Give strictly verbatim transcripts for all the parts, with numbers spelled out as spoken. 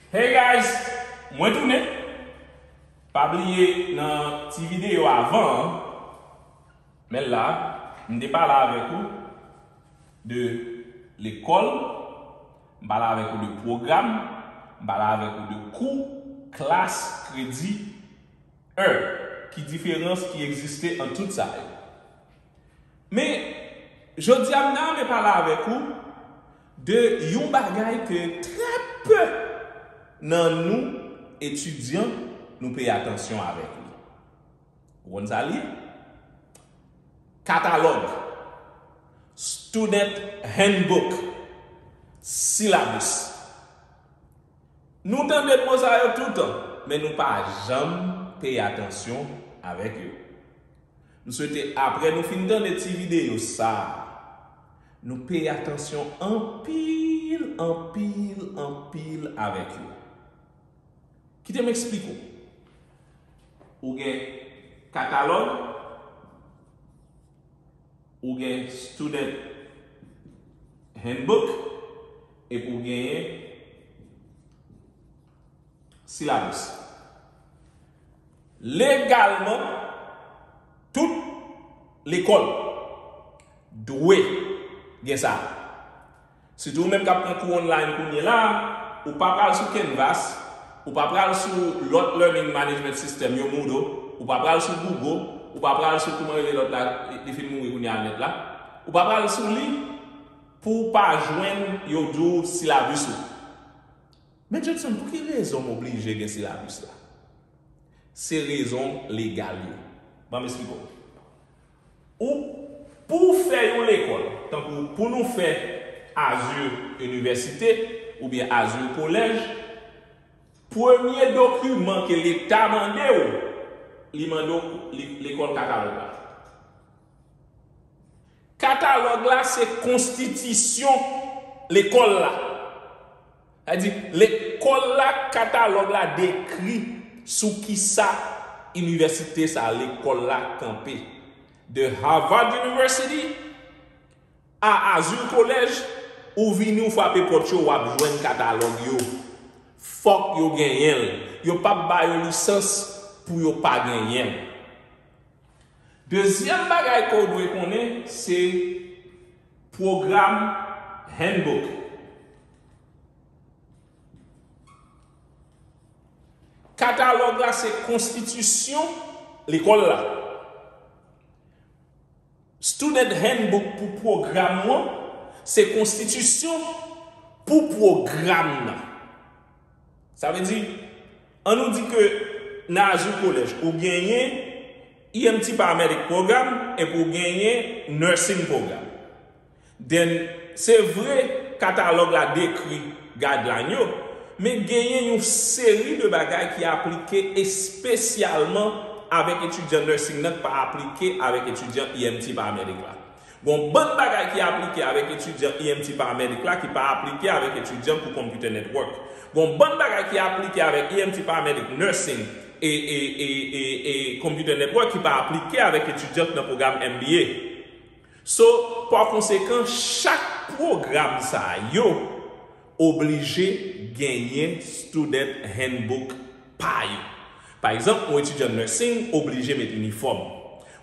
Hey guys, mwen tounen. Pa bliye nan ti videyo avan an, men la, m te pale avèk ou de lekòl, m pale avèk ou de pwogram, m pale avèk ou de kou, klas, kredi, è, ki diferans ki egziste ant tout sa yo. Men, jodi a m ta renmen pale avèk ou de yon bagay ke trè pe nan nou etidyan nou peye atansyon avèk li. Ou konn sa l ye? Katalòg, student handbook, syllabus. Nou tande mo sa yo toutan, men nou pa janm peye atansyon avèk yo. M swete apre nou fin tande ti videyo sa a, nou peye atansyon anpil, anpil, anpil avèk yo. Kite m eksplike w. Ou gen katalòg, ou gen student handbook, epi ou genyen syllabus. Legalman, tout lekòl dwe gen sa. Sitou ou menm k ap pran kou online kounye la, ou pa pral sou Canvas, ou pa pral sou lòt learning management system yo, Moodle, ou pa pral sou Google, ou pa pral sou kòman rele lòt la, li fin mouri kounye a nèt la, ou pa pral sou li pou w pa jwenn yo di w syllabus ou. Men Judson, pou ki rezon m oblije gen syllabus la? Se rezon legal yo. Ban m eksplike w. Ou, pou w fè yon lekòl, tankou pou nou fè Azur Université oubyen Azur Collège, premye dokiman ke Leta mande w, li mande w li, lekòl katalòg la. Katalòg la se konstitisyon lekòl la. Sa di, lekòl la, katalòg la dekri sou kisa inivèsite sa, lekòl la kanpe. De Harvard University a Azur College, ou vini, ou frape pòt yo, w ap jwenn katalòg yo. Fòk yo genyen l. Yo p ap ba yo lisans pou yo pa genyen l. Dezyèm bagay ke w dwe konnen, se pwogram handbook. Katalòg la se konstitisyon lekòl la. Student handbook pou pwogram ou an, se konstitisyon pou pwogram nan. Sa vle di, ann nou di ke nan Azur College, ou genyen E M T paramedic program epi ou genyen nursing program. Then, se vre, katalòg la dekri guideline yo, men genyen yon seri de bagay ki aplike espesyalman avèk etidyan nursing nan ki pa aplike avèk etidyan E M T paramedic la. Gon bann bagay ki aplike avèk etidyan E M T paramedic la ki pa aplike avèk etidyan pou computer network. Gon bann bagay ki aplike avèk E M T paramedic nursing e, e, e, e, e computer network ki pa aplike avèk etidyan ki nan pwogram M B A. So, pa konsekan, chak pwogram sa yo oblije genyen student handbook pa yo. Pa egzanp, yon etidyan nursing oblije met inifòm.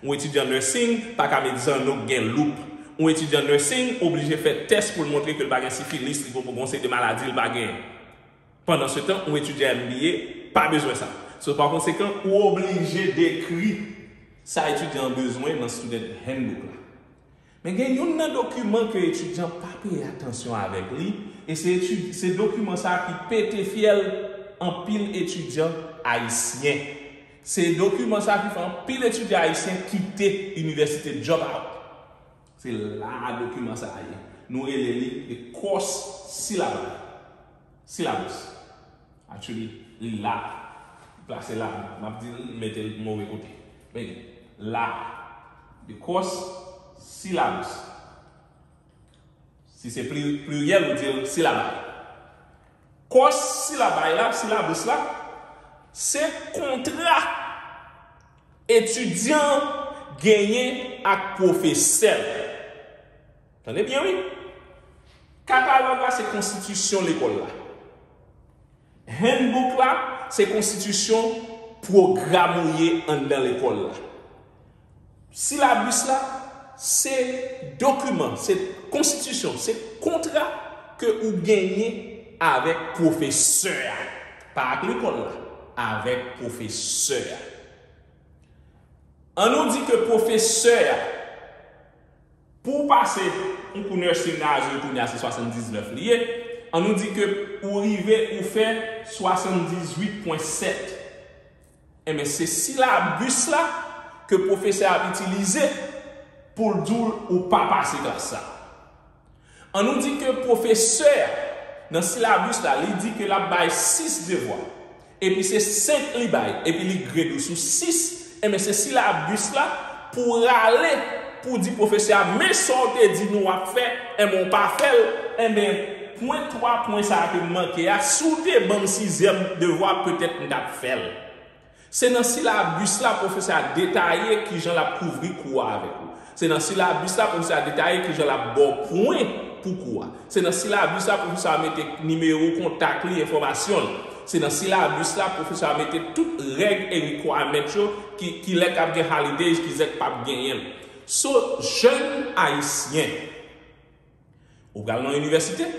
Yon etidyan nursing pa ka met zanno k gen loup. Yon etidyan nursing oblije fè tès pou l montre ke l pa gen sifilis, li gon, gon seri de maladi l pa genyen. Pandan se tan, yon etidyan M B A pa bezwen sa. So, pa konsekan, ou oblije dekri sa etidyan an bezwen nan student handbook la. Men gen youn nan dokiman ke etidyan pa peye atansyon avèk li, e se etid-, se dokiman sa a ki pete fyèl anpil etidyan ayisyen. Se dokiman sa a ki fè anpil etidyan ayisyen kite inivèsite, drop out. Se la a dokiman sa a ye. Nou rele li the course syllabi. Syllabus. Actually, li la. Plase la. M ap di l, mete l move kote. Men, la. The course syllabus. Si se pli-, pliryèl, ou di l syllabi. Course syllabi la, syllabus la, se kontra etidyan genyen ak pwofesè l. Tande byen, wi. Katalòg la se konstitisyon lekòl la. Handbook la, se konstitisyon pwogram ou ye anndan lekòl la. Silabis la, se dokiman, se konstitisyon, se kontra ke ou genyen avèk pwofesè a. Pa ak lekòl la, avèk pwofesè a. An nou di ke pwofesè a, pou w pase yon kou nursing a zye kounye a se swasanndiznèf li ye, an nou di ke ou rive ou fè swasanndizuit pwen sèt. Enben, se silabis la ke pwofesè a ap itilize pou l di w ou pa pase klas sa. An nou di ke pwofesè a, nan silabis la, li di ke l ap bay sis devwa, epi se senk li bay, epi li grade ou sou sis, enben, se silabis la pou w rale, pou w di pwofesè a, men sa w te di nou w ap fè, enben, w pa fè l, enben, pwen twa, pwen sa a ke m manke a, si w te ban m sizyèm devwa, petèt m t ap fè l. Se nan silabis la pwofesè a detaye kijan l ap kouvri kou a avèk ou. Se nan silabis la pwofesè a detaye kijan l ap ba w pwen pou kou a. Se nan silabis la pwofesè a mete nimewo kontak li, enfòmasyon l. Se nan silabis la pwofesè a mete tout règ e requirement yo ki, ki lè k ap gen holidays, ki lè k p ap genyen l. So, jèn ayisyen, ou pral nan inivèsite,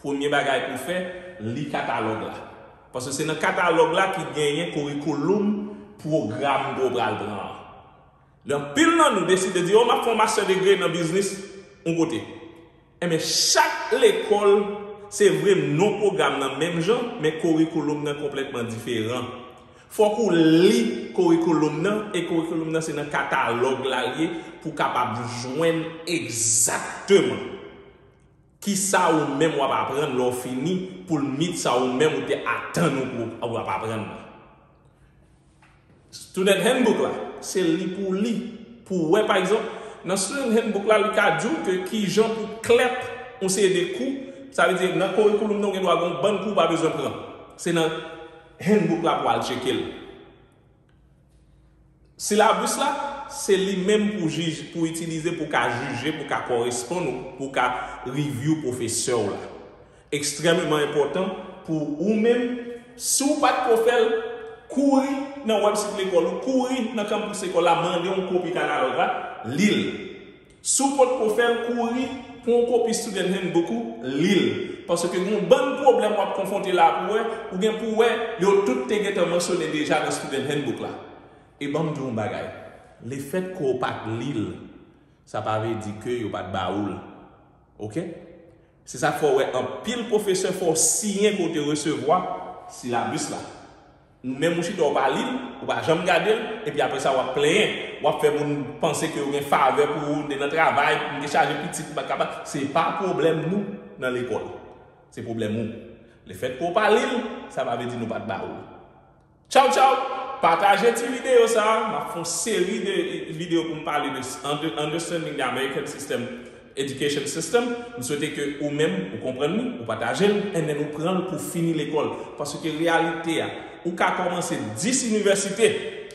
premye bagay pou w fè, li katalòg la. Paske se nan katalòg la ki genyen korikoulòm pwogram ke w pral pran an. Lè anpil nan nou deside di, "O, m ap fè yon master degree nan biznis yon kote." Enben, chak lekòl, se vre non pwogram nan menm jan, men korikoulòm nan konplètman diferan. Fòk ou li korikoulòm nan, e korikoulòm nan se nan katalòg la l ye pou w kapab jwenn egzakteman kisa ou menm w ap aprann lè w fini pou l meet sa ou menm ou te atann ou pou w ap aprann nan. Student handbook la, se li pou w li, pou w wè, pa egzanp, nan student handbook la, li ka di w ke kijan pou klèp yon seri de kou, sa vle di nan korikoulòm nan ou gen dwa gen yon bann kou ou pa bezwen pran. Se nan handbook la pou w al tcheke l. Silabis la, se li menm pou jij, pou itilize, pou ka jije, pou ka koresponn ou, pou ka review pwofesè w la. Ekstrèmeman enpòtan pou ou menm, si w pa t ko fè l, kouri nan wèbsit lekòl ou, kouri nan kanpis lekòl la, mande yon kopi katalòg la, li l. Si w potko fè l, kouri, pran yon kopi student handbook ou, li l. Paske gen yon bann pwoblèm w ap konfwonte la pou wè, ou gen pou wè, yo tout te gentan mansyone deja nan student handbook la. E ban m di w yon bagay, lefètke w pa t li l, sa pa vle di ke yo pa t ba ou l. Oke? Se sa k fè w wè anpil pwofesè fè w siyen ke w te resevwa silabis la. Ou menm ou chita w pa li l, ou pa janm gade l, epi apre sa w ap plenyen, w ap fè moun panse ke yo gen favè pou ou, m te nan travay, m te chaje pitit, m pa t kapab. Se pa pwoblèm nou nan lekòl. Se pwoblèm ou. Lefètke w pa li l, sa pa vle di nou pa t ba ou l. Tchaw, tchaw! Pataje ti videyo sa a. M ap fè yon seri de videyo pou m pale de under-, understanding the American system, education system. M swete ke ou menm, ou konprann li, ou pataje l, and then ou pran l pou fini lekòl. Paske reyalite a, ou ka kòmanse dis inivèsite,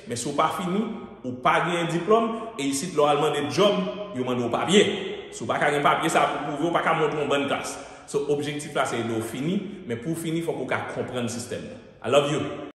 men si w pa fini, ou pa genyen diplòm, e isit lè w al mande djòb, yo mande w papye. Si w pa ka gen papye sa pou pwouve, ou pa ka montre yon bann klas. So, objektif la se ede w fini, men pou w fini, fòk ou ka konprann sistèm nan. I love you.